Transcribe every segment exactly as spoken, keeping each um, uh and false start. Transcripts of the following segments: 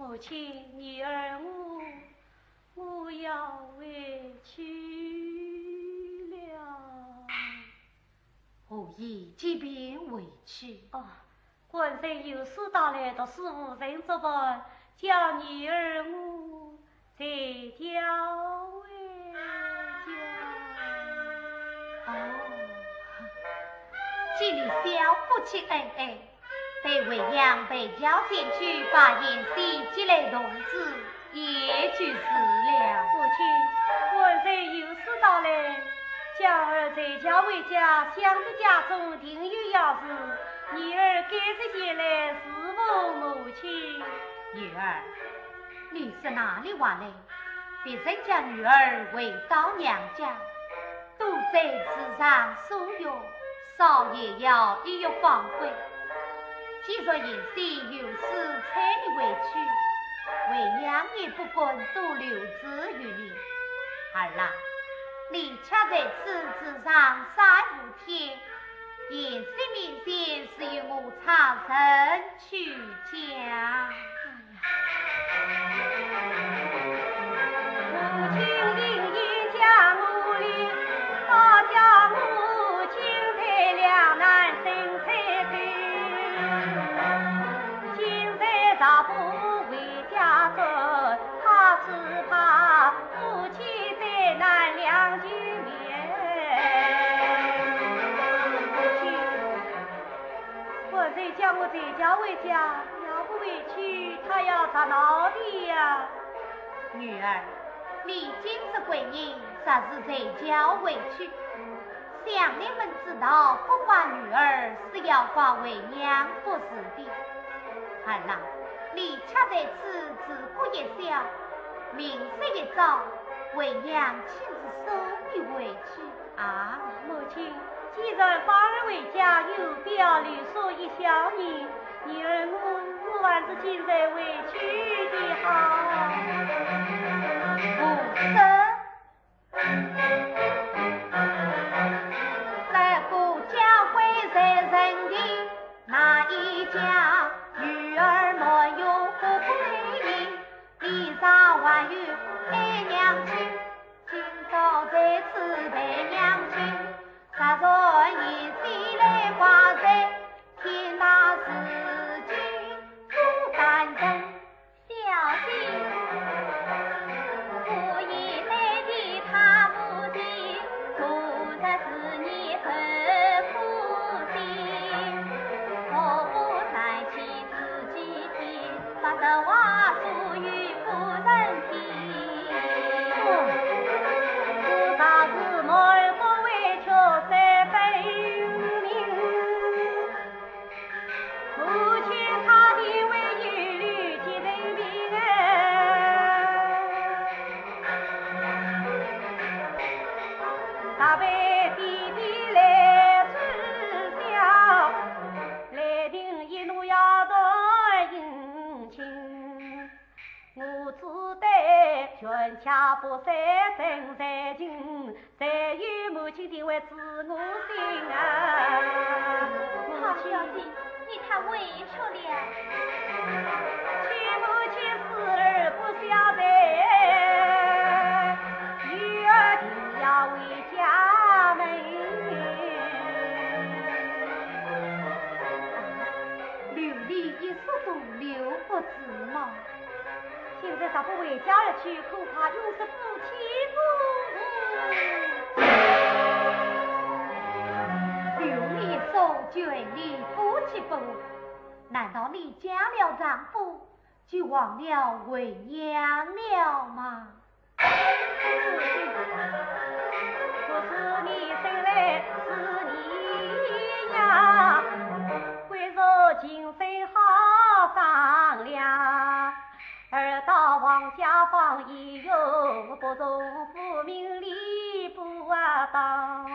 母亲，女儿我，我要回去了。何以急便回去？哦，官人有事到来，读书无人作伴，叫女儿我 再叫回家。哦，见你小夫妻恩爱，待为娘陪轿前去把贤婿接来同住，也就是了。母亲，官人有事到来，叫儿再轿回家，想必家中定有要事，女儿赶着前来侍奉母亲。女儿， 你说哪里话来？别人家女儿回到娘家，都在池上宿浴，少也要一浴方归。既然贤婿有事催你回去，为娘也不敢多留之于你。儿啊，你且在此池上晒五天，贤婿面前自有我差人去讲。 官人叫我再轿回家，要不回去，他要打闹的呀。女儿，你今日归阴，若是再轿回去，乡邻们知道，不怪女儿，是要怪为娘不是的。儿啊，你且在此住过一宵，明日一早，为娘亲自送你回去。 啊，母亲，既然方儿回家，有必要留宿一宵呢？女儿我，我还是今日回去的好。不是。这个家规在人的哪一家？女儿没有不配你，你上还有爱娘亲。 今朝在此陪娘亲，若然你前来挂帅，天大事情不担当。小姐，我也对的他不提，昨日是你受苦心，何不再去自己天，把这话说与夫人听。 我只得全家不在身在情，只有母亲定会知我心啊。母亲，你太委屈了。请母亲死而不孝的，女儿定要回家门。留你一宿都留不住吗？ 现在若不回家而去，恐怕永世夫妻不和。留你一宿就你夫妻不和，难道你嫁了丈夫，就忘了为娘了吗？不是你生来是你呀，贵若今生好商量。 儿到王家方已有，不从父命理不当。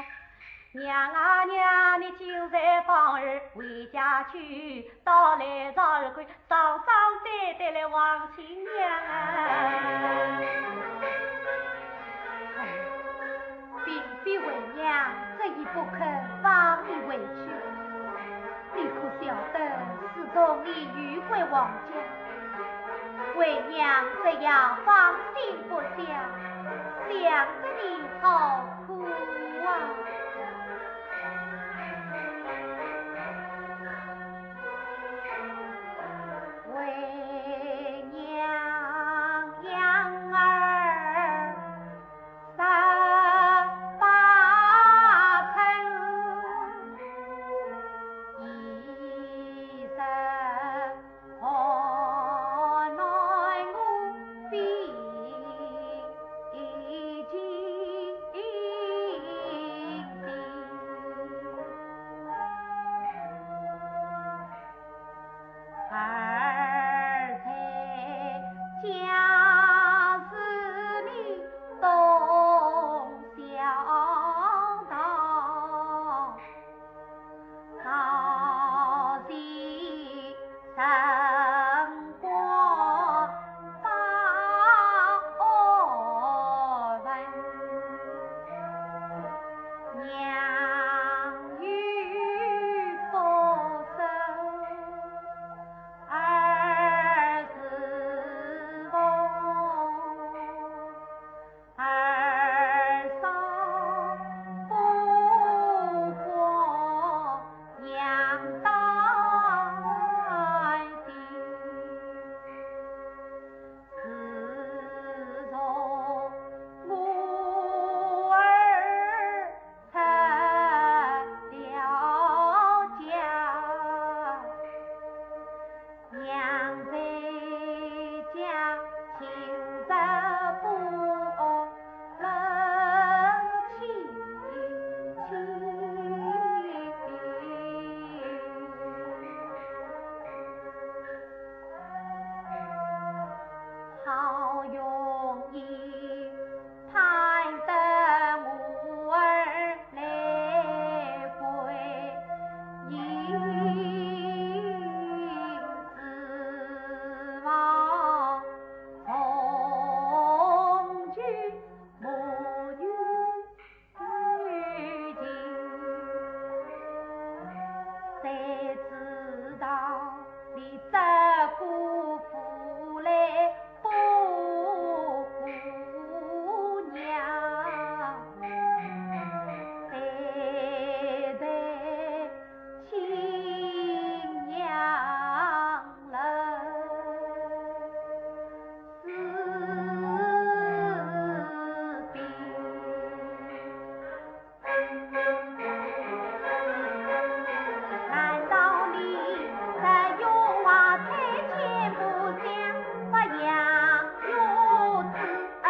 娘啊娘，你今日放儿回家去，到来朝儿个双双再带来王亲娘啊。 并非为娘执意不肯放你回去。你可晓得，自从你游回王家，为娘只要放心不下，想得你好苦啊。为娘养儿 十八春，一日河南我非一进京。 儿在家时你懂孝道，早些生活把安稳。 娘有福寿儿是福，儿少福祸娘担心。 自从我儿出了家，娘在家勤着不安，冷清清。 好容易盼得我儿来归，因此望重聚母女 谁知道你这个无赖不顾娘，谁在青阳楼 死别。难道你在永华台前不想发扬我之恩？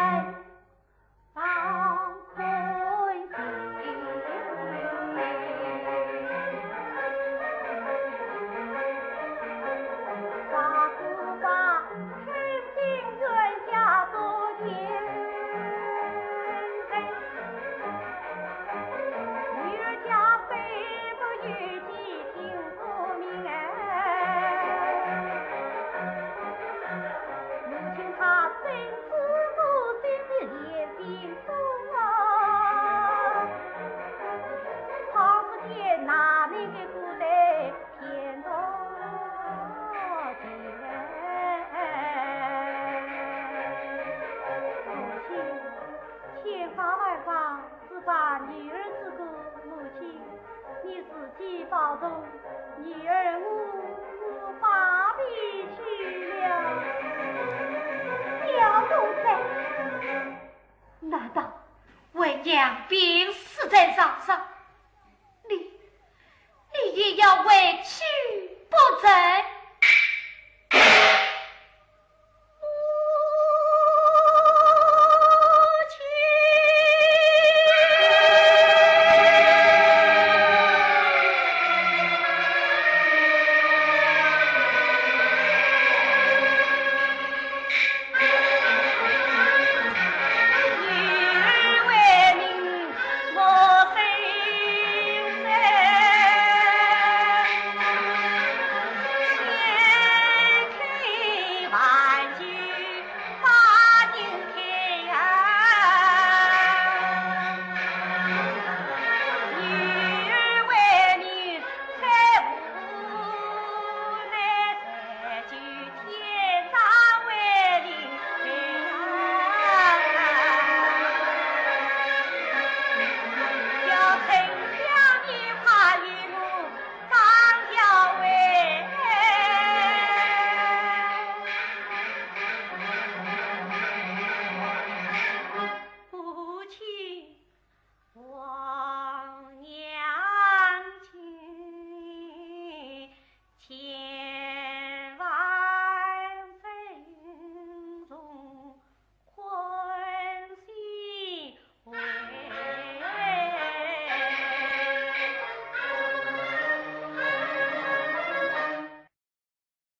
母亲她深知母亲的言行不好，她不见那里的不得天道前。母亲，千方万法 只把女儿之苦，母亲，你自己保重，女儿我，我罢别去了。小奴才，难道为娘病死在床上，你，你也要回去不成？